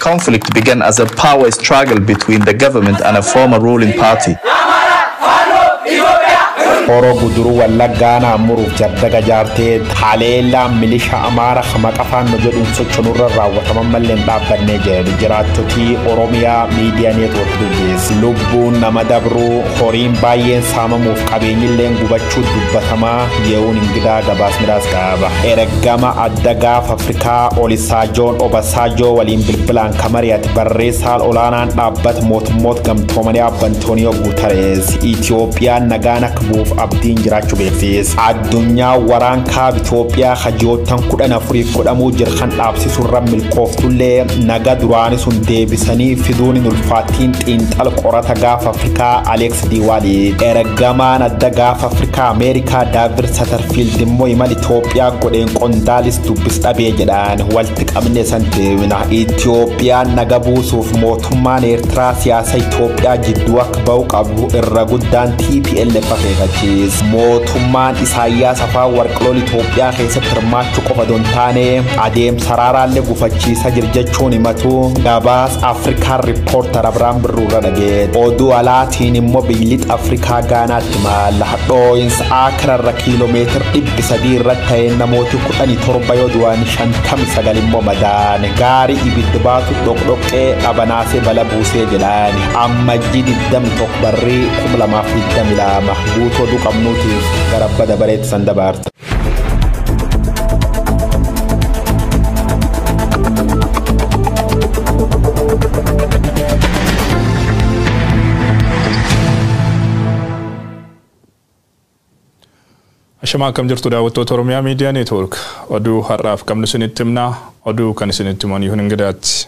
conflict began as a power struggle between the government and a former ruling party. Horroo Guduruu Wallaggaa Amuruuf Jaardaga Jaartee haleellaa milishaa Amaara maqaa Faannoo jedhuun socho'anurra raawwataman mallee hin dhaabbannee jedhu jiraattotii Oromiyaa Miidiyaa Neetwoork dubbise. Lubbuun nama dabruu, horiin baay'een saamamuuf qabeenyilleen gubachuu dubbatamaa ye'uun ingidaa gabaas midhaas qaba. Ergama adda gaafa Afrikaa Olisaajoon Obasaajoo waliin bilbilaan kan mari'ate barreessaan olaanaan dhaabbata mootummoota gamtoomanii Abba Antooniyoo Guutarees Itiyoophiyaan nagaan akka bu'uuf abdiin jiraachuu beeksise. Addunyaa waraan kaaba Itoophiyaa hajoottan 14 godhamuu jirkan dhaabsisurra milkooftullee naga duraanii sun deebisanii fiduun hin ulfaattiin xiinxala qorata gaafa Afrikaa Aleeks Diwaali. Ergamaan adda gaafa Afrikaa Ameerikaa Daavid Satarfiild immoo imala Itoophiyaa godheen qondaalis dubbis dhabee jedhaan walitti qabne san deemina. Itoophiyaan naga buusuuf mootummaan Eertiraa siyaasa Itoophiyaa jidduu akka ba'u qabu irra guddaan TPLF akeekachiise. Mootummaan Isaayyaas afaan warqiloon Itoophiyaa keessatti hirmaachuu qofa osoo hin taane adeemsa araaraallee gufachiisaa jira jechuun himatu gabaas Afrikaan Riippoortar Abiraan Birruurra dhageet. Oduu alaatiin immoo biyyi Afrikaa Gaanaatti maalla dhoo'insa Akiraarra kiiloomeetira 300 irratti ta'een namooti 17 yoo du'an 59 immoo madaan. Gaarii ibiddi baatu dhoqdhoqqee dhabanaasee bala buusee jedhaan. Ammajjii 21 barrii 2022 guutuu oduu qabnuutiif gara abba dabareetti san dabarta. Ashamaa akkam jirtu daawwattoota Oromiyaa Miidiyaa Neetwoork. Oduu har'aaf qabnu isinitti himna. Oduu kan isinitti himan Yihuun Ingidaatti.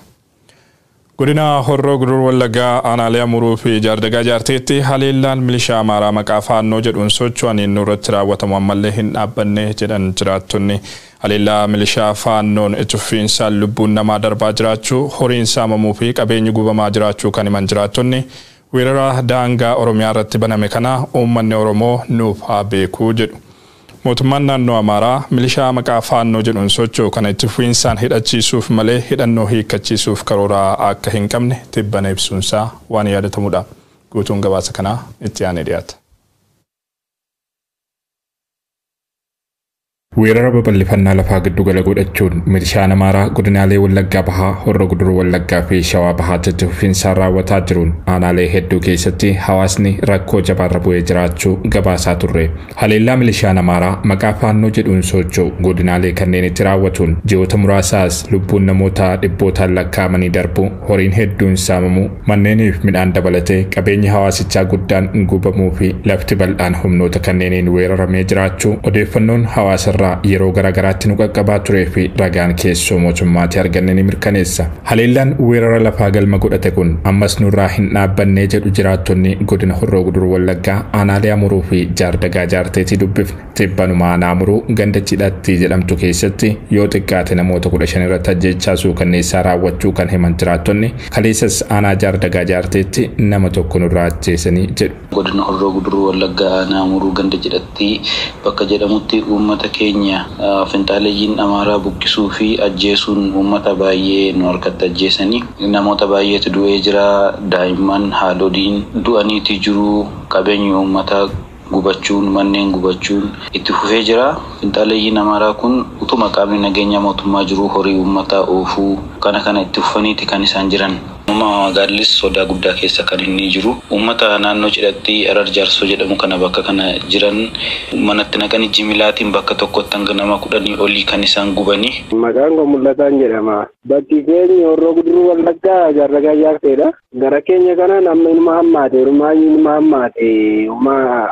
Godina Horroo Guduruu Wallaggaa aanaalee Amuruu fi Jaardagaa Jaarteetti haleellaan milishaa Amaaraa maqaa Faannoo jedhuun socho'aniin nurratti raawwatamu ammallee hin dhaabbanne jedhan jiraattonni. Haleellaa milishaa Faannoon itti fufiinsaan lubbuun namaa darbaa jiraachuu, horiin saamamuu fi qabeenyi gubamaa jiraachuu kan himan jiraattonni weerara daangaa Oromiyaa irratti baname kana uummanni Oromoo nuuf haa beekuu jedhu. Mootummaan naannoo Amaaraa milishaa maqaa Faannoo jedhuun socho'u kana itti fufiinsaan hidhachiisuuf malee hidhannoo hiikkachiisuuf karoora akka hin qabne tibbana ibsuunsaa waan yaadatamudha. Guutuun gabaasa kanaa itti aanee dhiyaata. Weerara babal'ifannaa lafaa giddugala godhachuun milishaan Amaaraa godinaalee Wallaggaa Bahaa, Horroo Guduruu Wallaggaa fi Shawaa Bahaatti itti fufiinsaan raawwataa jiruun aanaalee hedduu keessatti hawaasni rakkoo jabaarra bu'ee jiraachuu gabaasaa turre. Haleellaa milishaan Amaaraa maqaa Faannoo jedhuun socho'u godinaalee kanneen itti raawwatuun ji'oota muraasaas lubbuun namoota dhibbootaan lakkaa'amanii darbu, horiin hedduun saamamuu, manneeniif midhaan dabalatee qabeenyi hawaasichaa guddaan gubamuu fi lafti bal'aan humnoota kanneeniin weeraramee jiraachuu odeeffannoon hawaasa yeroo garaagaraatti nu qaqqabaa turee fi ragaan keessoo mootummaatti arganne ni mirkaneessa. Haleellaan weerara lafaa galma godhate kun ammas nurraa hin dhaabbannee jedhu jiraattonni godina Horroo Guduruu Wallaggaa aanaalee Amuruu fi Jaardagaa Jaarteetii dubbifne. Tibbanuma aanaa Amuruu ganda Cidhatti jedhamtu keessatti yoo xiqqaate namoota 15 irratti ajjeechaa suukanneessaa raawwachuu kan himan jiraattonni kaleessas aanaa Jaardagaa Jaarteetti nama tokko nurraa ajjeesanii jedhu. Godina Horroo Guduruu Wallaggaa aanaa Amuruu ganda Cidhatti bakka jedhamutti uummata keenya finxaaleeyyiin Amaaraa buqqisuu fi ajjeesuun uummata baay'ee nu harkatti ajjeesanii namoota baay'eetu du'ee jira. Daa'imman haadholiin du'aniiti jiru. Qabeenyi uummataa gubachuun, manneen gubachuun itti fufee jira. Finxaaleeyyiin Amaaraa kun utuma qaamni nageenya mootummaa jiru horii uummataa oofuu kana kana itti fufaniiti kan isaan jiran. Magaallis sodaa guddaa keessa kan inni jiru. Uummata naannoo Cidhatti Arar Jaarsoo jedhamu kana bakka kana jiran manatti naqanii jimilaatiin bakka tokkotti hanga nama 10 olii kan isaan gubanii. Maqaan koo Mul'ataan jedhama. Bakki keenya Horroo Guduruu Wallaggaa Jaardagaa Jaarteedha. Gara keenya kana namni inuma hammaate, inuma hammaate,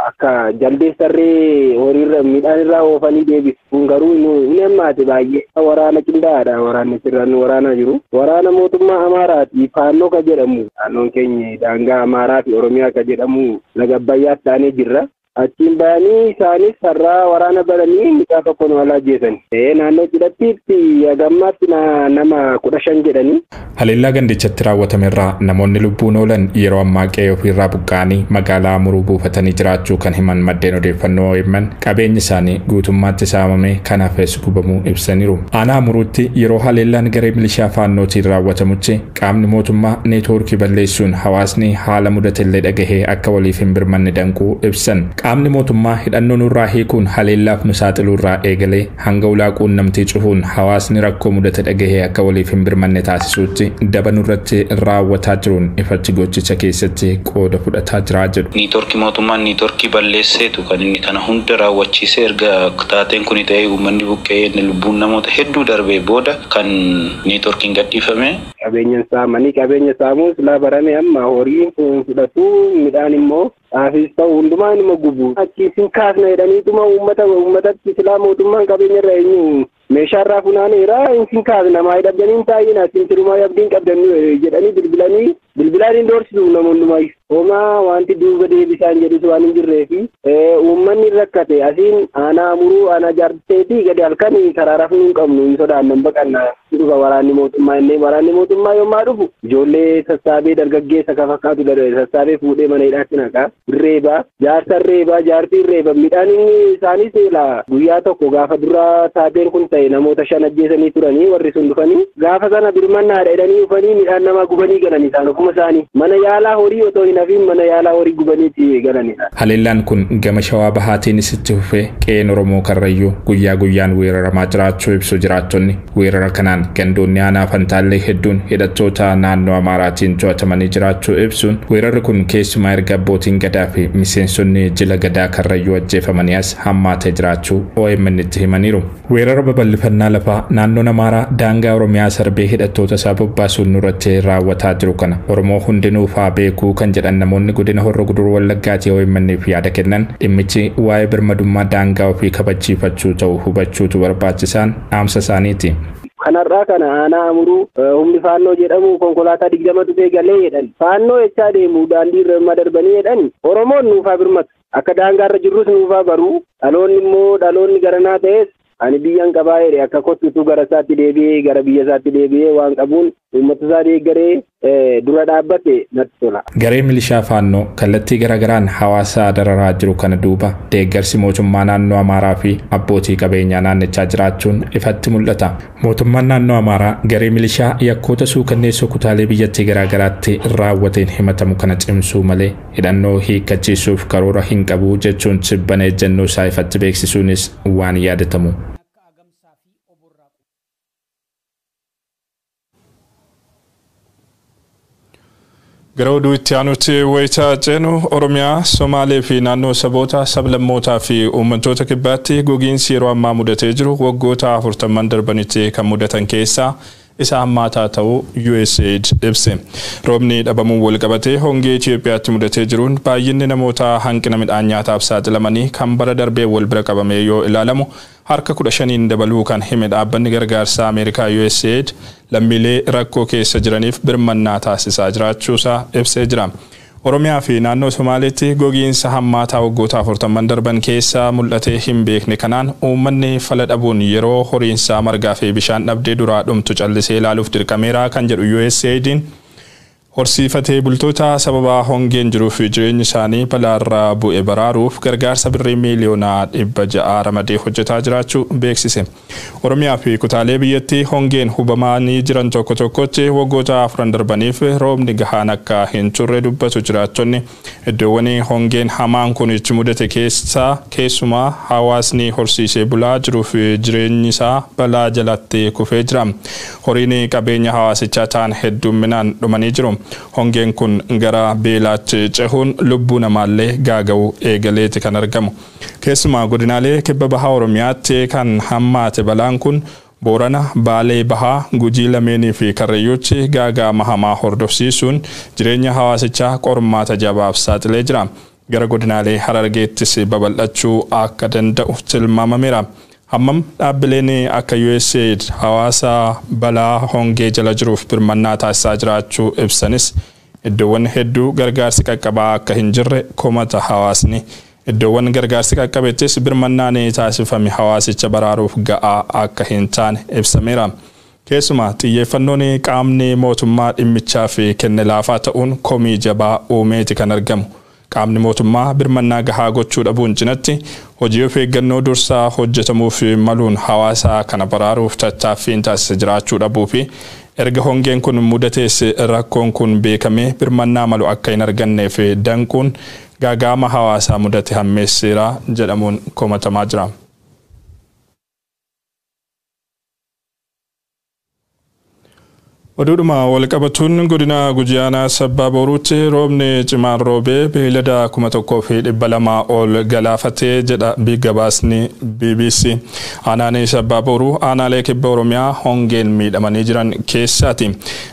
akka jaldeessarree horiirra midhaan irraa oofanii deebisu. Kun garuu inni hammaate baay'ee. Waraana qindaa'aadha waraanni sirraan waraanaa jiru. Waraana mootummaa Amaaraati Faannoo ka jedhamu. Naannoon keenya daangaa Amaaraa fi Oromiyaa ka jedhamu laga Abbayyaatti taanee jirra. Achiin bayanii isaanis har'aa waraana baranii mucaa tokko nu ajjeesan. Naannoo cidhattiitti hagammaatti nama 15 jedhanii. Haleellaa gandichatti raawwatame irraa namoonni lubbuun oolan yeroo ammaa qe'ee ofiirraa buqqa'anii magaalaa Amuruu buufatanii jiraachuu kan himan maddeen odeeffannoo OMN qabeenyi isaanii guutummaatti saamame kan hafes gubamuu ibsaniiru. Aanaa Amuruutti yeroo haleellaan garee milishaa faannootiin raawwatamutti qaamni mootummaa neetwoorkii balleessuun hawaasni haala mudatellee dhagahee akka waliif hin birmanne danquu ibsan. Qaamni mootummaa hidhannoo nurraa hiikuun haleellaaf nu saaxiluurraa eegalee hanga ulaa quunnamtii cufuun hawaasni rakkoo mudate dhagahee akka waliif hin birmanne taasisuutti daba nurratti raawwataa jiruun ifatti gochicha keessatti qooda fudhataa jiraa jedhu. Niitoorkii mootummaan niitoorkii balleesseetu kan inni kana hunda raawwachiise erga taateen kun ta'ee uummanni buqqee lubbuun namoota hedduu darbee booda kan niitoorkiin gadhiifame. Qabeenya saamanii qabeenya saamuun silaa barame amma horiin fudhatu midhaan immoo xaafis ta'u hundumaa inuma gubu. Achi isin kaasna jedhaniituma uummatatti silaa mootummaan qabeenya irra eenyu meeshaa irraa funaaneera isin kaasna maa hidhabdanii hin taa'ina isin tirumaa abdiin qabdan jedhanii bilbilanii bilbilaan hin doorsisu namoonni. Homaa wanti duuba deebisaan jedhus waan hin jirree fi uummanni rakkate asiin aanaa Amuruu aanaa Jaarteetii gadi halkan karaa rafnuu hin qabnu hin sodaannan baqannaa dhufa waraanni mootummaa illee waraanni mootummaa yommaa dhufu ijoollee sassaabee dargaggeessa ka fakkaatu sassaabee fuudhee mana hidhaatti naqa reeba jaarsa reeba jaartiin reeba midhaan inni isaanii seelaa guyyaa tokko gaafa duraa taateen kun ta'e namoota 5 ajjeesanii turanii warri sun dhufanii gaafa sana birmannaadha jedhanii dhufanii midhaan namaa gubanii galan isaan ofuma isaanii mana yaalaa horii otoo hin hafiin mana yaalaa horii gubaniitti galanidha. Haleellaan kun gama Shawaa Bahaatiinis itti fufee qe'een Oromoo Karrayyuu guyyaa guyyaan weeraramaa jiraachuu ibsu jiraattonni weerara kanaan gandoonni aanaa Fantaallee hedduun hidhattoota naannoo Amaaraatiin to'atamanii jiraachuu ibsuun weerarri kun keessumaa erga abbootiin gadaa fi miseensonni jila gadaa Karrayyuu ajjeefamanii as hammaatee jiraachuu OMN itti himaniiru. Weerara babal'ifannaa lafaa naannoon Amaaraa daangaa Oromiyaa sarbee hidhattoota isaa bobbaasuun nurratti raawwataa jiru kana Oromoo hundinuu faa beekuu kan jedhan namoonni godina Horroo Guduruu Wallaggaatii OMN'f yaada kennan dhimmichi waa'ee birmadummaa daangaa ofii kabachiifachuu ta'u hubachuutu barbaachisaan dhaamsa isaaniiti. Kanarraa kana aanaa Amuruu humni faannoo jedhamu konkolaataa 20 dhufee galee jedhan faannoo jechaa deemu daandii irra darbanii jedhan Oromoon nuufaa birmatu akka daangaarra jirrus nuufaa baruu dhaloonni immoo dhaloonni garanaa ta'es ani biyyan qabaa jedhe akka kottutu gara isaatti deebi'ee gara biyya isaatti deebi'ee waan qabuun uummata isaa deeggaree dura dhaabbate natti tola. Garee milishaa faannoo kallattii garagaraan hawaasa dararaa jiru kana duuba deeggarsi mootummaa naannoo Amaaraa fi abbootii qabeenyaa naannichaa jiraachuun ifatti mul'ata. Mootummaan naannoo Amaaraa garee milishaa yakkoota suukanneessoo kutaalee biyyattii garaagaraatti raawwateen himatamu kana cimsuu malee hidhannoo hiikkachiisuuf karoora hin qabu jechuun sibbana ejjennoo isaa ifatti beeksisuunis waan yaadatamu. Gara oduu itti aanutti wayitaa ceenu Oromiyaa, Somaalee fi naannoo saboota sablammootaa fi uummattoota kibbaatti gogiinsi yeroo ammaa mudatee jiru waggoota 40 darbanitti kan mudatan keessaa isa hammaataa ta'uu USAID ibse. Roobni dhabamuun wal qabatee hongee Itoophiyaatti mudatee jiruun baay'inni namoota hanqina midhaan nyaataaf saaxilamanii kan bara darbee wal bira qabamee yoo ilaalamu harka 15 dabaluu kan hime dhaabbanni gargaarsaa Ameerikaa USAID lammiilee rakkoo keessa jiraniif birmannaa taasisaa jiraachuusaa ibsee jira. Oromiyaa fi naannoo Somaaleetti gogiinsa hammaataa waggoota 40 darban keessa mul'atee hin beekne kanaan uummanni fala dhabuun yeroo horiinsaa margaa fi bishaan dhabdee duraa dhumtu callisee ilaaluuf dirqameera kan jedhu USAID'n horsiifatee bultoota sababa hongeen jiruu fi jireenyi isaanii balaarraa bu'e baraaruuf gargaarsa birrii miiliyoona 600 ramadee hojjetaa jiraachuu beeksise. Oromiyaa fi kutaalee biyyattii hongeen hubamanii jiran tokko tokkotti waggoota 4 darbaniif roobni gahaan akka hin turre dubbatu jiraattonni iddoowwan hongeen hamaan kun itti mudate keessaa keessumaa hawaasni horsiisee bulaa jiruu fi jireenyi isaa balaa jalatti kufee jira. Horiin qabeenya hawaasichaa ta'an hedduminaan dhumanii jiru. Hongeen kun gara beelaatti cehuun lubbuu namaallee gaaga'uu eegaleeti kan argamu. Keessumaa godinaalee kibba bahaa Oromiyaatti kan hammaate balaan kun Boorana, Baalee Bahaa, Gujii lameenii fi Karrayyuutti gaaga'ama hamaa hordofsiisuun jireenya hawaasichaa qormaata jabaaf saaxilee jira. Gara godinaalee Harargeettis babal'achuu akka danda'u tilmaamameera. Hammam dhaabbileen akka USAID hawaasa balaa hongee jala jiruuf birmannaa taasisaa jiraachuu ibsanis iddoowwan hedduu gargaarsi qaqqabaa akka hin jirre komata hawaasni. Iddoowwan gargaarsi qaqqabettis birmannaan taasifame hawaasicha baraaruuf ga'aa akka hin taane ibsameera. Keessumaa xiyyeeffannoon qaamni mootummaa dhimmichaaf kenne laafaa ta'uun komii jabaa uumeeti kan argamu. Qaamni mootummaa birmannaa gahaa gochuu dhabuun cinatti hojii of eeggannoo dursaa hojjetamuuf maluun hawaasa kana baraaruuf tattaaffiin taasisa jiraachuu dhabuu fi erga hongeen kun mudatees rakkoon kun beekamee birmannaa malu akka hin arganneef danquun gaagaama hawaasaa mudate hammeesseera jedhamuun komatamaa jira. Oduudhuma walqabatuun godina Gujii aanaa Sabbaa Boruutti roobni cimaan roobee beeylada 1200 ol galaafatee jedha gabaasni BBC. Aanaan Sabbaa Boruu aanaalee kibba Oromiyaa hongeen miidhamanii jiran keessaati.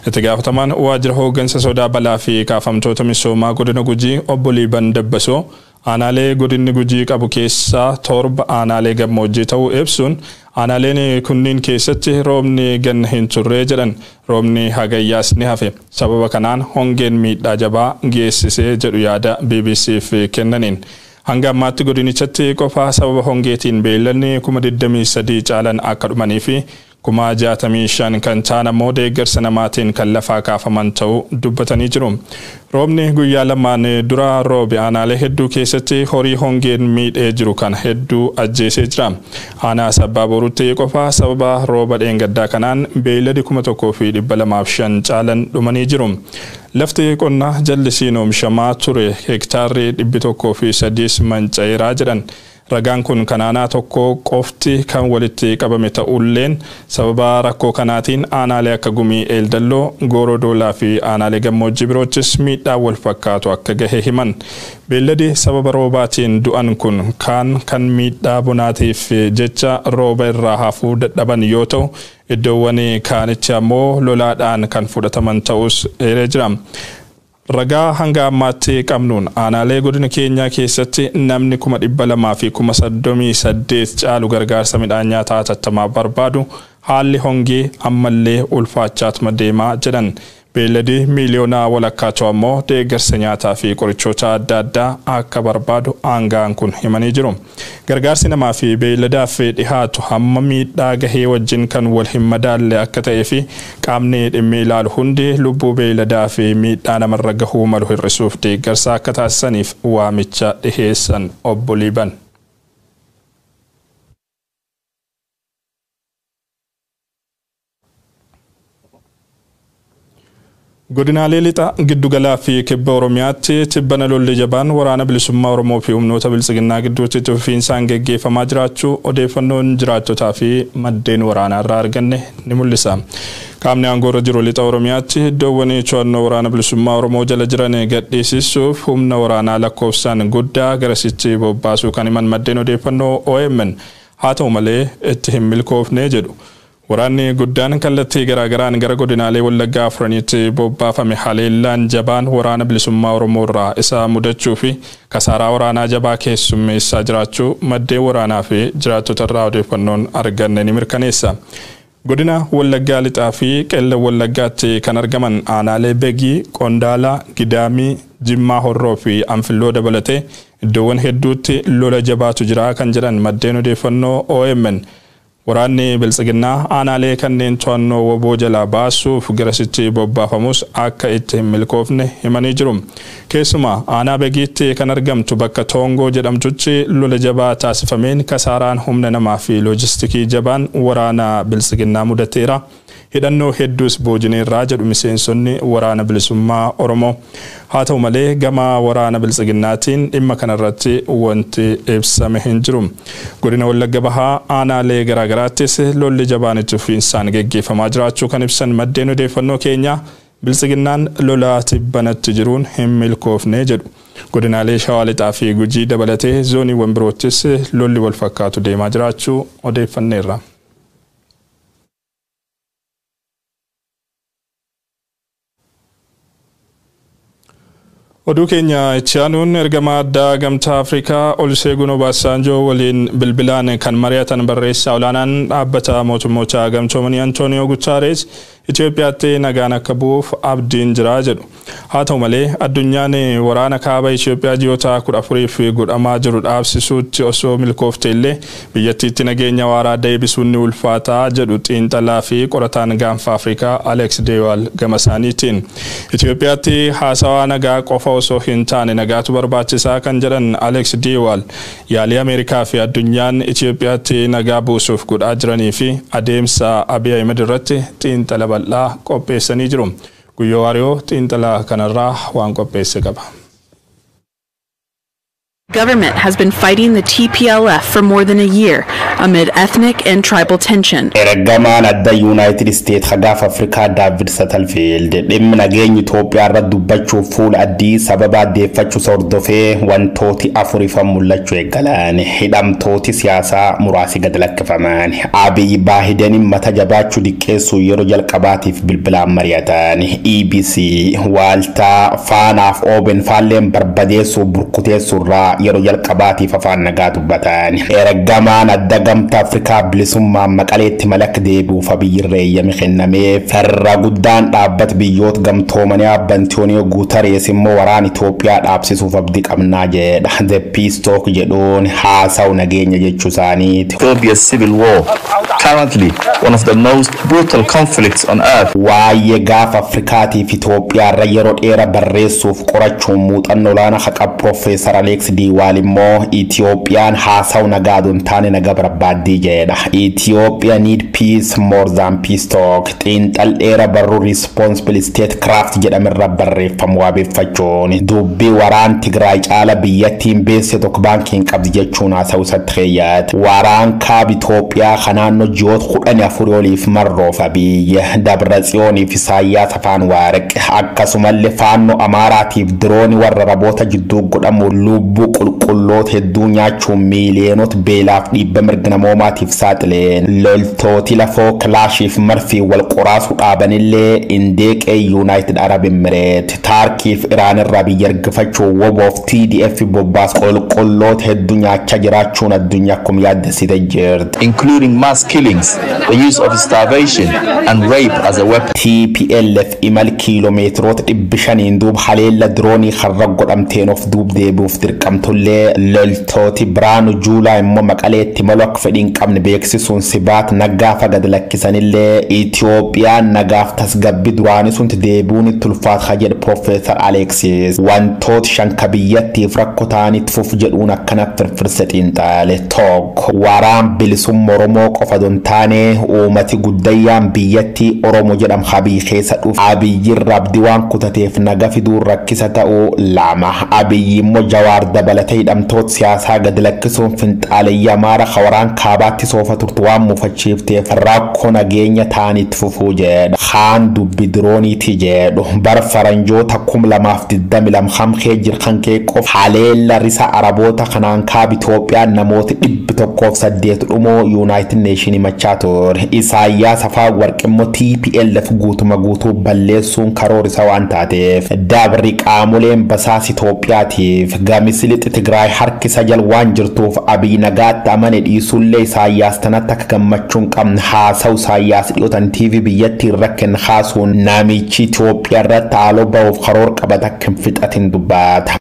Itti gaafatamaan waajjira hooggansa sodaa balaa fi kaafamtoota misoomaa godina Gujii obbo Liiban Dabbasoo aanaalee godinni Gujii qabu keessaa 7 aanaalee gammoojjii ta'uu ibsuun aanaaleen kunniin keessatti roobni ganna hin turre jedhan. Roobni hagayyaas ni hafe. Sababa kanaan hongeen miidhaa jabaa geessisee jedhu yaada BBCf kennaniin. Hanga ammaatti godinichatti qofa sababa hongeetiin beeyladni 23,000 caalan akka dhumanii fi 65,000 kan ta'an ammoo deeggarsa namaatiin kan lafaa kaafaman ta'uu dubbatanii jiru. Roobni guyyaa lamaan dura roobe aanaalee hedduu keessatti horii hongeen miidhee jiru kan hedduu ajjeesee jira. Aanaa Sabbaa Boruutti qofa sababa rooba dheengaddaa kanaan beeyladi 1205 caalan dhumanii jiru. Lafti qonnaa jallisiin oomishamaa ture hektaarri 103 manca'eeraa jedhan. Ragaan kun kan aanaa tokko qofti kan walitti qabame ta'ulleen sababa rakkoo kanaatiin aanaalee akka Gumii Eeldalloo, Gooroo Doolaa fi aanaalee gammoojjii biroottis miidhaa wal fakkaatu akka gahe himan. Beelladi sababa roobaatiin du'an kun kan miidhaa bonaatiif jecha rooba irraa hafuu dadhaban yoo ta'u iddoowwan kaanichi ammoo lolaadhaan kan fudhataman ta'us eeree jira. Ragaa hanga ammaatti qabnuun aanaalee godina keenyaa keessatti namni 238,038 caalu gargaarsa midhaan nyaataa hatattamaa barbaadu haalli hongee ammallee ulfaachaatuma deemaa jedhan. Beelladii miiliyoonaa walakkaatu ammoo deeggarsa nyaataa fi qorichoota adda addaa akka barbaadu aangaan kun himanii jiru. Gargaarsi namaa fi beelladaaf dhihaatu hamma miidhaa gahee wajjin kan wal hin madaalle akka ta'ee fi qaamni dhimmi ilaalu hundi lubbuu beelladaa fi miidhaa namarra gahuu malu hir'isuuf deeggarsa akka taasisaniif waamicha dhiheessan obbo Liiban. Godinaalee lixa giddugalaa fi kibba Oromiyaatti tibbana lolli jabaan waraana bilisummaa Oromoo fi humnoota biltsiginnaa gidduutti itti fufiinsaan geggeeffamaa jiraachuu odeeffannoon jiraattotaa fi maddeen waraanaa irraa arganne ni mul'isa. Qaamni aangoorra jiru lixa Oromiyaatti iddoowwan to'annoo waraana bilisummaa Oromoo jala jiran gadhiisisuuf humna waraanaa lakkoofsaan guddaa garasitti bobbaasuu kan himan maddeen odeeffannoo OMN haa ta'u malee itti hin milkoofne jedhu. Waraanni guddaan kallattii garaagaraan gara godinaalee Wallaggaa afuraniitti bobbaafame haleellaan jabaan waraana bilisummaa Oromoo irraa isa mudachuu fi kasaaraa waraanaa jabaa keessummeessaa jiraachuu maddeen waraanaa fi jiraattota irraa odeeffannoon arganne ni mirkaneessa. Godina Wallaggaa lixaa fi Qeellam Wallaggaatti kan argaman aanaalee Begii, Qondaalaa, Gidaamii, Jimmaa Horroo fi Anfilloo dabalatee iddoowwan hedduutti lola jabaatu jira kan jedhan maddeen odeeffannoo OMN. Waraanni biltsiginnaa aanaalee kanneen to'annoo woboo jalaa baasuuf garasitti bobbaafamus akka itti hin milkoofne himanii jiru. Keessumaa aanaa Begiitti kan argamtu bakka Toongoo jedhamtutti lola jabaa taasifameen kasaaraan humna namaa fi loojistikii jabaan waraana biltsiginnaa mudateera. Hidhannoo hedduus boojineerraa jedhu miseensonni waraana bilisummaa Oromoo. Haa ta'u malee gama waraana biltsiginnaatiin dhimma kanarratti wanti ibsame hin jiru. Godina Wallagga Bahaa aanaalee garaagaraattis lolli jabaan itti fufiinsaan geggeeffamaa jiraachuu kan ibsan maddeen odeeffannoo keenyaa biltsiginnaan lola tibbanatti jiruun hin milkoofne jedhu. Godinaalee Shawaa Lixaa fi Gujii dabalatee zooniiwwan biroottis lolli wal fakkaatu deemaa jiraachuu odeeffanneerra. Oduu keenya itti aanuun ergamaa addaa gamtaa Afrikaa Oluseegun Obasanjoo waliin bilbilaan kan mari'atan barreessaa olaanaan dhaabbata mootummoota gamtoomanii Antooniyoo Guterres Itoophiyaatti nagaan akka bu'uuf abdiin jira jedhu. Haa ta'u malee, addunyaan waraana kaaba Itoophiyaa ji'oota 14f godhamaa jiru dhaabsisuutti osoo milkoofte illee, biyyattiitti nageenya waaraa deebisuun ni ulfaataa jedhu xiinxalaa fi qorataan Gaanfa Afrikaa Alex de Waal gama isaaniitiin. Itoophiyaatti haasawaa nagaa qofa osoo hin taane nagaatu barbaachisaa kan jedhan Alex de Waal, yaalii Ameerikaa fi addunyaan Itoophiyaatti nagaa buusuuf godhaa jiranii fi adeemsa Abiy Ahmed irratti xiinxala bal'aa qopheessanii jiru. Guyyoo Waariyoo xiinxala kanarraa waan qopheesse qaba. Government has been fighting the TPLF for more than a year amid ethnic and tribal tension. Ergamaan adda Yuunaayitid Isteet hagaaf Afrikaa Daavid Satalfiild dhimmi nageenya Itoophiyaa irratti dubbachuuf fuula addii sababa addeeffachuu hordofee wantooti afurifan mul'achuu eegalan. Hidhamtooti siyaasaa muraasi gad lakkifaman. Abiy Baahideniin mata jabaachuu diqqeessuu yeroo jalqabaatiif bilbilaan mari'atan. EBC waaltaa Faanaaf OBN faalleen barbadeessuu burkuteessuu irraa yeroo jalqabaatiif afaan nagaa dubbatan. Ergamaan adda Gamtaa Afrikaa bilisummaan Maqaleetti malak deebi'uuf Abiyyirra eeyyami kennamee. Farra guddaan dhaabbata Biyyoota Gamtoomanii Antooniyoo Guutarees immoo waraan Itoophiyaa dhaabsisuuf abdii qabnaa jedha. The Peace Talk jedhuun haasa'u nageenya jechuu isaaniiti. Ethiopia's civil war, currently one of the most brutal conflicts on earth. Waa'ee Gaafa Afrikaatiif Itoophiyaa irra yeroo dheeraa barreessuuf qorachuun muuxannoo olaanaa haqa Piroofeesar Aleeks Diiwaal immoo Itoophiyaan haasa'u nagaa aduu hin taane nagaa barbaaddii jedha. Ethiopia need peace more than peace talk. Xiinxal dheeraa barruu Responsible Statecraft jedhamirra barreeffamu wabeeffachuun dubbii waraan Tigraay caala biyyattiin beesse tokko baankiin qabdi jechuun haasa'u isatti keeyyaate. Waraan kaaba Itoophiyaa kan naannoo ji'oota 14 oliif marroof Abiyyi Dabra Tsiyoonii fi Isaayyaas Afaan Waaraq akkasumallee Faannoo Amaaraatiif diroonii warra Raboota jidduu godhamu lubbuu qulqulloota hedduu nyaachuun miiliyoonota beelaaf dhiibba mirga namoomaatiif saaxileen, loltooti lafoo kilaashiif marfii wal qoraasuu dhaabanillee indeeqee Yuunaayitid Arab Emireet Taarkiif Iraan irraa biyya ergifachuu WBOf TDF bobbaas qulqulloota hedduu nyaachaa jiraachuun addunyaa akkuma yaaddessite jirti. Including mass killings, the use of starvation and rape as a weapon. TPLF imal kiiloomeetiroota 500n duub haleella diroonii har'a godhamteen of duub deebi'uuf dirqamtullee, loltooti Biraanu Juulaa immoo Maqaleetti malu akka fedhii hin qabne beeksisuun Sibaat Nagaafa gad lakkisanillee, Itoophiyaan nagaaf tasgabbii duraanii sunti deebi'uun itti ulfaata jedhe Piroofeesar Aleksis. Wantoota shan ka biyyattiif rakkoo ta'anitti fufu jedhuun akkana firfirse xiinxaale. Tokko, waraan bilisummaa Oromoo qofa don taane uummati guddayyaan biyyattii Oromoo jedhamu Abiy keessa dhufe Abiyyirra abdii waan kutateef naga fiduun rakkisa ta'uu. Lama, Abiyyi immoo Jawaar dabalatee hidhamtoota siyaasaa gad lakkisuun finxaaleyyi Amaara waraan kaabaatti soofa turtu waan mufachiifteef rakkoo nageenya ta'anitti fufuu jedha. Haan dubbi dirooniiti jedhu bara faranjoota 2022 hamkee jirkan kee qofa haleella risa Araboota kanaan kaaba Itoophiyaan namoota 108 dhumoo Yuunaayitid Neeshinii himachaa ture. Isaayyaas Afaan Warqi immoo TPLF guutuma guutuu balleessuun karoora isa waan taateef dabri qaamoleen basaas Itoophiyaatiif gamisi lixi Tigraay harkisa jal waan jirtuuf Abiy nagaatti amane dhiisullee Isaayyaas tanatti akka gammachuu hin qabne haasa'u Isaayyaas dhiyootan TV biyyattii irra kenna kaasuun namichi Itoophiyaa irratti haaloo ba'uuf karoora qabata akka hin fixatin dubbata.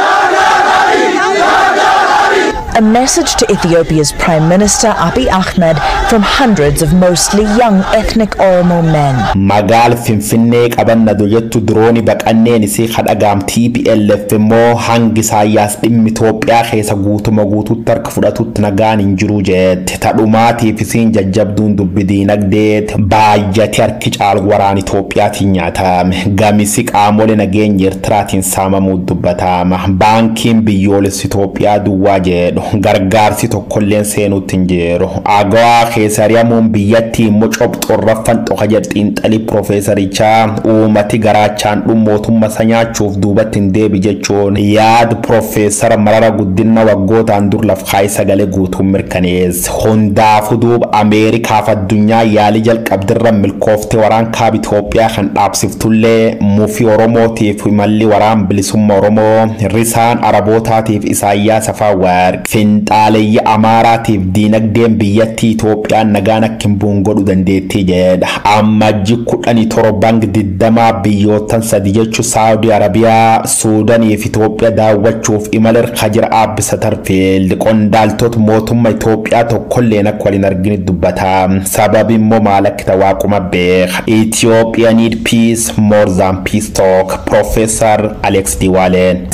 A message to Ethiopia's Prime Minister Abiy Ahmed from hundreds of mostly young ethnic Oromo men. Magaal Finfinnee qabannadu jettu dirooni baqanneen isii kadhagaam. TPLF immoo hangi Isaayyaas dhimmi Itoophiyaa keessa guutuma guututti harka fudhatutti nagaan hin jiru jette. Tadhumaatiif isiin jajjabduun dubbi diinagdeet baay'ate harki caalu waraan Itoophiyaatiin nyaatame. Gamisi qaamolee nageenya Eertiraatiin saamamuu dubbatama. Baankiin biyyoolessi Itoophiyaa duwwaa jedhu gargaarsi tokkolleen seenuutti hin jiru. Agawaa keessa ari'amuun biyyattii immoo cobxorraffan xoka jedhu xiinxalii piroofeesarichaa. Uummati garaachaan dhumu mootummaa isa nyaachuuf duubatti hin deebi jechuun yaada Piroofeesara Marara Guddina waggootaan dur laf kaayee sagalee guutuun mirkaneesse. Hundaafuu duuba Ameerikaaf addunyaa yaalii jalqabdirra milkooftee waraan kaaba Itoophiyaa kan dhaabsiftullee, mufii Oromootiif imalli waraan bilisummaa Oromoo risaan Arabootaatiif Isaayyaas Afaan Warqi Finxaaleeyyi Amaaraatiif diinagdeen biyyattii Itoophiyaan nagaan akka hin buun godhuu dandeettii jedha. Ammajji 17 20 biyyoottan sadi jechuun Saawudii Arabiyaa, Suudaanii fi Itoophiyaa daawwachuuf imala irra jira Aabbi Satarfiild. Qondaaltota mootummaa Itoophiyaa tokkolleen akka waliin arginu dubbata. Sababi immoo maal akka ta'e waaquma beeka. Ethiopia need peace more than peace talk. Professor Alex Diwaleen.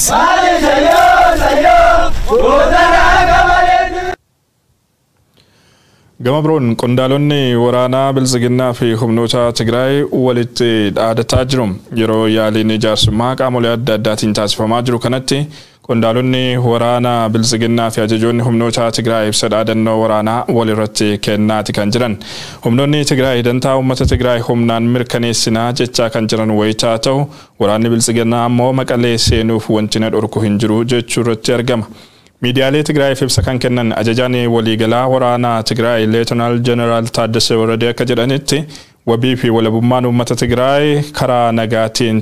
Gama biroon qondaalonni waraanaa Biltsiginnaa fi humnoota Tigraay walitti dhaadataa jiru. Yeroo yaaliin ijaarsummaa qaamolee adda addaatiin taasifamaa jiru kanatti, qondaalonni waraanaa Biltsiginnaa fi ajajoonni humnoota Tigraay ibsa dhaadannoo waraanaa walirratti kennaati kan jiran. Humnoonni Tigraay dantaa uummata Tigraay humnaan mirkaneessinaa jechaa kan jiran wayitaa ta'u, waraanni Biltsiginnaa ammoo Maqalee seenuuf wanti na dhorku hin jiru jechuu irratti argama. Miidiyaalee Tigraayiif ibsa kan kennan ajajaan waliigalaa waraanaa Tigraay Leetanaal Jeneraal Taaddasee Warradee akka jedhanitti, wabii fi walabummaan uummata Tigraay karaa nagaatiin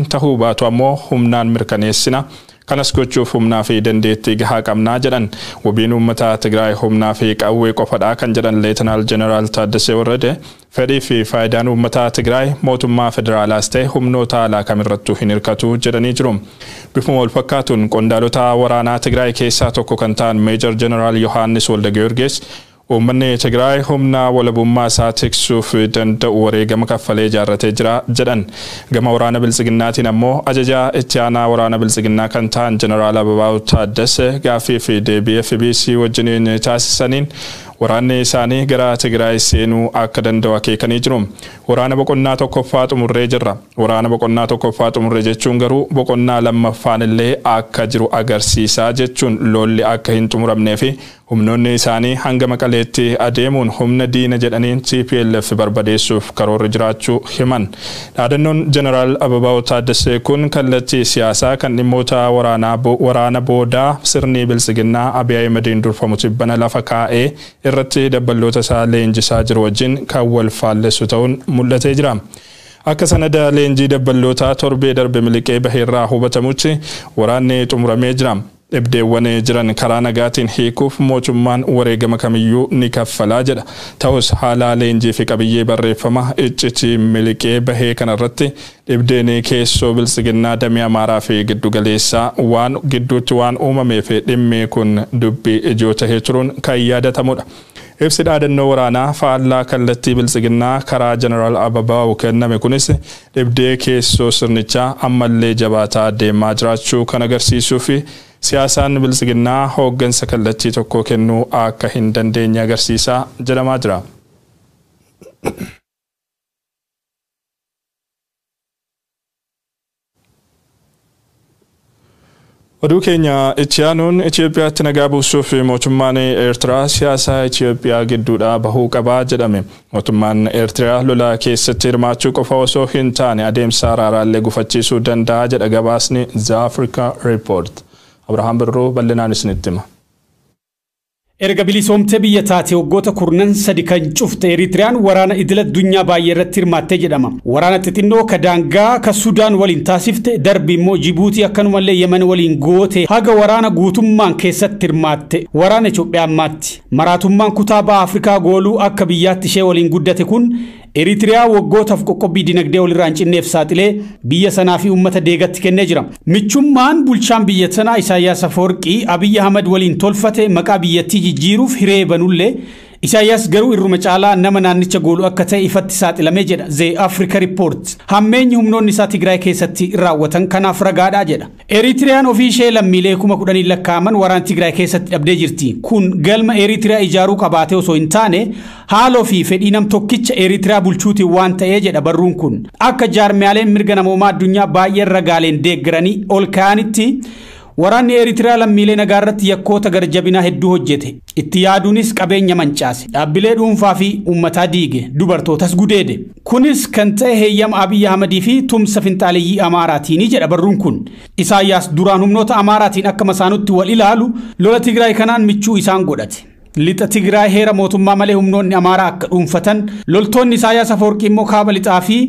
tahuu baatu ammoo humnaan mirkaneessina. Kanas gochuuf humnaa fi dandeettii gahaa qabnaa jedhan. Wabiin uummata Tigraay humnaa fi qawwee qofadhaa kan jedhan Leetanaal Jeneraal Taaddasee Warradee, fedhii fi faayidaan uummata Tigraay mootummaa federaalaas ta'e humnoota alaa kamirrattuu hin hirkatu jedhanii jiru. Bifuma wal fakkaatuun qondaalota waraanaa Tigraay keessaa tokko kan ta'an Meejor Jeneraal Yohaannis Waldagiyoorgis, uummanni Tigraay humna walabummaa isaa tiksuuf danda'u wareegama kaffalee ijaarratee jira jedhan. Gama waraana Biltsiginnaatiin ammoo ajajaa itti aanaa waraana Biltsiginnaa kan ta'an Jeneraal Ababaw Taaddasee gaaffii fi deebii FBC wajjiniin taasisaniin, waraanni isaanii gara Tigraay seenuu akka danda'u akeekanii jiru. Waraana boqonnaa tokkoffaa xumurree jirra. Waraana boqonnaa tokkoffaa xumurree jechuun garuu boqonnaa lammaffaan illee akka jiru agarsiisaa jechuun, lolli akka hin xumuramnee fi humnoonni isaanii hanga Maqaleetti adeemuun humna diina jedhaniin TPLF barbadeessuuf karoorri jiraachuu himan. Dhaadannoon Jeneraal Ababaw Taaddasee kun kallattii siyaasaa kan dhimmoota waraana boodaa sirni Biltsiginnaa Abiy Ahimadiin durfamu tibbana lafa kaa'ee irratti dabballoota isaa leenjisaa jiru wajjin kan wal faallessu ta'uun mul'atee jira. Akka sanada leenjii dabballootaa torbee darbe miliqee baheerraa hubatamutti, waraanni xumuramee jira. Dhibdeewwan jiran karaa nagaatiin hiikuuf mootummaan wareegama kamiyyuu ni kaffalaa jedha. Ta'us haala leenjii fi qabiyyee barreeffama iccitii miliqee bahee kanarratti dhibdeen keessoo Biltsiginnaa damee Amaaraa fi giddugaleessaa waan gidduutti waan uumameef, dhimmi kun dubbii ijoo tahee turuun kan yaadatamudha. Ibsi dhaadannoo waraanaa faallaa kallattii Biltsiginnaa karaa Jeneraal Ababaw kenname kunis dhibdee keessoo sirnichaa ammallee jabaataa deemaa jiraachuu kan agarsiisuu fi siyaasaan Biltsiginnaa hooggansa kallattii tokko kennuu akka hin dandeenye agarsiisaa jedhamaa jira. Oduu keenya itti aanuun, Itoophiyaatti nagaa buusuuf mootummaan Eertiraa siyaasa Itoophiyaa gidduudhaa bahuu qabaa jedhame. Mootummaan Eertiraa lola keessatti hirmaachuu qofa osoo hin taane adeemsa araaraallee gufachiisuu danda'a jedha gabaasni The Africa Report. Abrahaam Birruu bal'inaan isinitti hima. Erga bilisoomtee biyya taate waggoota 13 kan cufte Eritiriyaan waraana idil addunyaa baay'ee irratti hirmaattee jedhama. Waraana xixinnoo ka daangaa ka Sudaan waliin taasifte, darbi immoo Jibuutii, akkanumallee Yemen waliin goote, haga waraana guutummaan keessatti hirmaatte waraana Itoophiyaa ammaatti. Maraatummaan kutaa baha Afrikaa gooluu akka biyyaatti ishee waliin guddate kun Eritiriyaa waggootaaf qoqqobbii dinagdee walirraa hin cinneef saaxilee biyya sanaa fi uummata deegatti kennee jira. Michummaan bulchaan biyya sanaa Isaayyaas Afawarqii Abiyyi Ahmad waliin tolfate maqaa biyyattii jijjiiruuf hiree banullee, Isaayyaas garuu irruma caalaa nama naannicha goolu akka ta'e ifatti saaxilamee jedha The Africa Report. Hammeenyi humnoonni isaa Tigraay keessatti raawwatan kanaaf ragaadhaa jedha. Eritiriyaan ofii ishee lammiilee 10,000 lakkaa'aman waraana Tigraay keessatti dhabdee jirti. Kun galma Eritiriyaa ijaaruu qabaatee osoo hin taane haaloo fi fedhii nam tokkicha Eritiriyaa bulchuutiin waan ta'ee jedha barruun kun. Akka jaarmiyaaleen mirga namoomaa addunyaa baay'een ragaaleen deeggaranii ol ka'anitti, waraanni Eritiriyaa lammiilee nagaa irratti yakkoota garjabinaa hedduu hojjete. Itti yaaduunis qabeenya mancaase. Dhaabbilee dhuunfaa fi uummataa diige. Dubartootas gudeede. Kunis kan ta'e heeyyama Abiyyi Ahmadii fi tumsa finxaaleyyii Amaaraatiini jedha barruun kun. Isaayyaas duraan humnoota Amaaraatiin akka masaanutti wal ilaalu lola Tigraay kanaan michuu isaan godhate. Lixa Tigraay heera mootummaa malee humnoonni Amaaraa akka dhuunfatan, loltoonni Isaayyaas Afawarqii immoo kaaba lixaa fi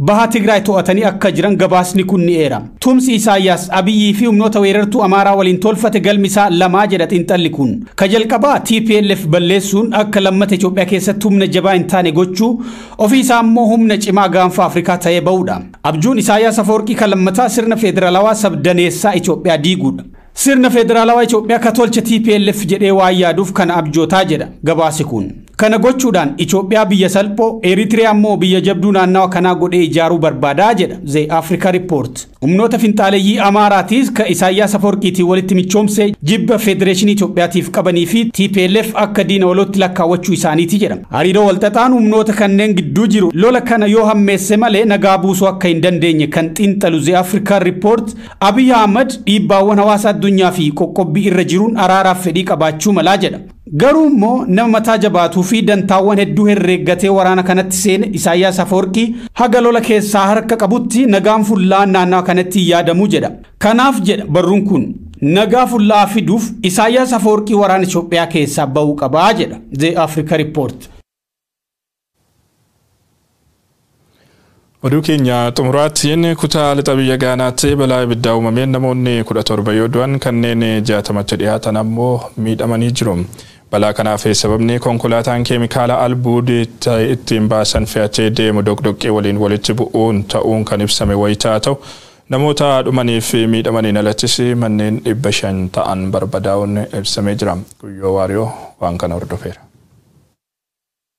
Baha Tigraay to'atanii akka jiran gabaasni kun ni eera. Tumsi Isaayyaas Abiyyii fi humnoota weerartuu Amaaraa waliin tolfate galmi isaa lamaa jedha xiinxalli kun. Ka jalqabaa TPLF balleessuun akka lammata Itoophiyaa keessatti humna jabaa hin taane gochuu, ofii isaa immoo humna cimaa gaanfa Afrikaa ta'ee ba'uudha. Abjuun Isaayyaas Afawarqii kan lammataa sirna federaalawaa sabdaneessaa Itoophiyaa diiguudha. Sirna federaalawaa Itoophiyaa ka tolche TPLF jedhee waan yaaduuf kana abjootaa jedha gabaasi kun. Kana gochuudhaan Itoophiyaa biyya salphoo, Eritiriyaa immoo biyya jabduu naannawa kanaa godhee ijaaruu barbaadaa jedha The Africa Report. Humnoota finxaaleyyii Amaaraatiis ka Isaayyaas Afawarqiitiin walitti michoomsee jibba Federeeshinii Itoophiyaatiif qabanii fi TPLF akka diina walootti lakkaawwachuu isaaniiti jedha. Hariiroo walxaxaan humnoota kanneen gidduu jiru lola kana yoo hammeesse malee nagaa buusuu akka hin dandeenye kan xiinxalu The Africa Report, Abiy Ahmad dhiibbaawwan hawaasa addunyaa fi qoqqobbii irra jiruun araaraaf fedhii qabaachuu malaa jedha. Garuu immoo nama mataa jabaatuu fi dantaawwan hedduu herreeggatee waraana kanatti seene Isaayyaas Afawarqii haga lola keessaa harka qabutti nagaan fuullaan naannawa kanatti yaadamuu jedha. Kanaaf jedha barruun kun, nagaa fuullaa fiduuf Isaayyaas Afawarqii waraana Itoophiyaa keessaa bahuu qabaa jedha The Africa Report. Oduu keenya xumuraatiin, kutaa lixa biyya Gaanaatti balaa ibiddaa uumameen namoonni 17 yoo du'an, kanneen 60tti dhiyaatan ammoo miidhamanii jiru. Balaa kanaaf sababni konkolaataan keemikaala albuudii ittiin baasan fe'atee deemu doqdoqqee waliin walitti bu'uun ta'uun kan ibsame wayitaa ta'u, namoota dhumanii fi miidhamaniin alattis manneen 500 ta'an barbadaa'uun ibsamee jira. Guyyoo Waariyoo waan kana hordofeera.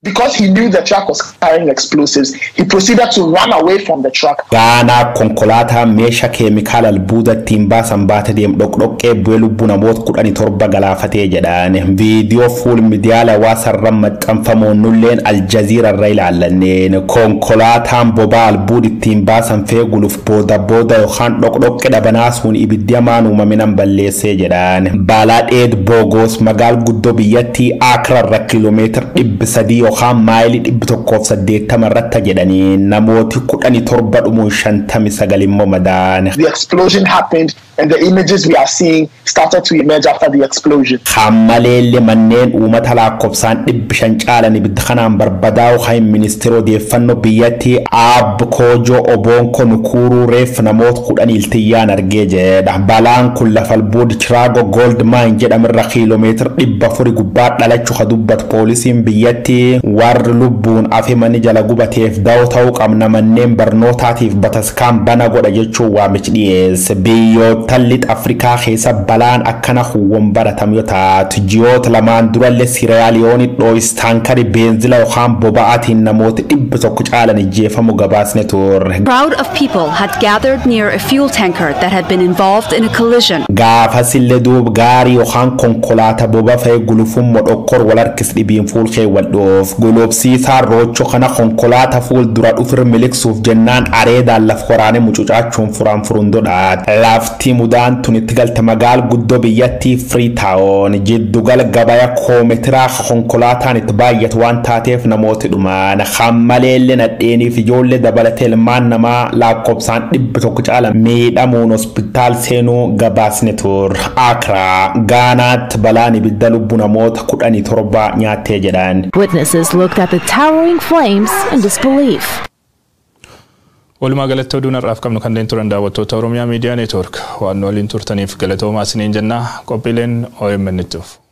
Because he knew the truck was carrying explosives, he proceeded to run away from the truck. Gaanaa konkolaataa meeshaa keemikaala albuuda ittiin baasan baatee deemu dhoqdhoqqee bu'ee lubbuu namoota 17 galaafatee jedhan. Viidiyoo fuul miidiyaa hawaasarra maxxanfamuun nulleen Aljaziira irra ilaallanneen, konkolaataan boba'aa albuuda ittiin baasan feeguluuf booda booda yookaan dhoqdhoqqee dhabanaasuun ibiddi hamaan uumaminaan balleessee jedhan. Balaa dheed Boogoos magaal guddoo biyyattii Akra irra kiiloomeetira 300 yookaan maayilii 180 irratti jedhanii, namooti 17 dhumuun 59 immoo madaan. The explosion happened and the images we are seeing started to emerge after the explosion. Hammaleellee manneen uummata lakkoofsaan 500 caalan ibidda kanaan barbadaa'u kan ministeera odeeffannoo biyyattii Aab Koojoo Oboonko Nukuuruu reef namoota 10 iltiyyaan argee jedha. Balaan kun lafa albuudi Chiraago Gold Mine jedhamirra kiiloomeetira 400 gubbaa dhalachuu ka dubbatu poolisiin biyyattii, warri lubbuun hafe manni jala gubateef da'oo ta'uu qabna, manneen barnootaatiif bataskaan bana godha jechuun waamichi dhiyeesse. Biyyoota lixa Afrikaa keessa balaan akkana huwwan baratam yoo taatu, ji'oota 2n durallee Siraaliyoonii dhoo'is taankari beenzila yookaan boba'aatiin namoota 100 caalan ijjeefamu gabaasne turre. Crowd of people had gathered near a fuel tanker that had been involved in a collision. Gaafasillee duub gaarii yookaan konkolaataa boba fe'ee gulufuun modhokkor wal harkis dhibiin fuulkee wal dhoof. Gulubsiisaan roochoo kana konkolaataa fuul dura dhufir miliqsuuf jennaan areedaan laf waraanee mucucaachuun furaan furundodha. Lafti mudaan tun itti galte magaal guddoo biyyattii Freetown jiddugala gabaya koomeetiraa konkolaataan itti baay'atu waan taateef namooti dhumaan. Hammaleellee nadheeniif ijoollee dabalatee ilmaan namaa lakkoofsaan 100 caala miidhamuun hospitaal seenuu gabaasne turre. Akraa Gaanaatti balaan ibidda lubbuu namoota 17 nyaattee jedhan. Witnesses looked at the towering flames in disbelief. Walumaa galatti oduun har'aaf qabnu kanneen turan. Daawwattoota Oromiyaa Miidiyaa Neetwoork, waan waliin turtaniif galatoomaa isiniin jennaa. Qophiileen OMN itti fufu.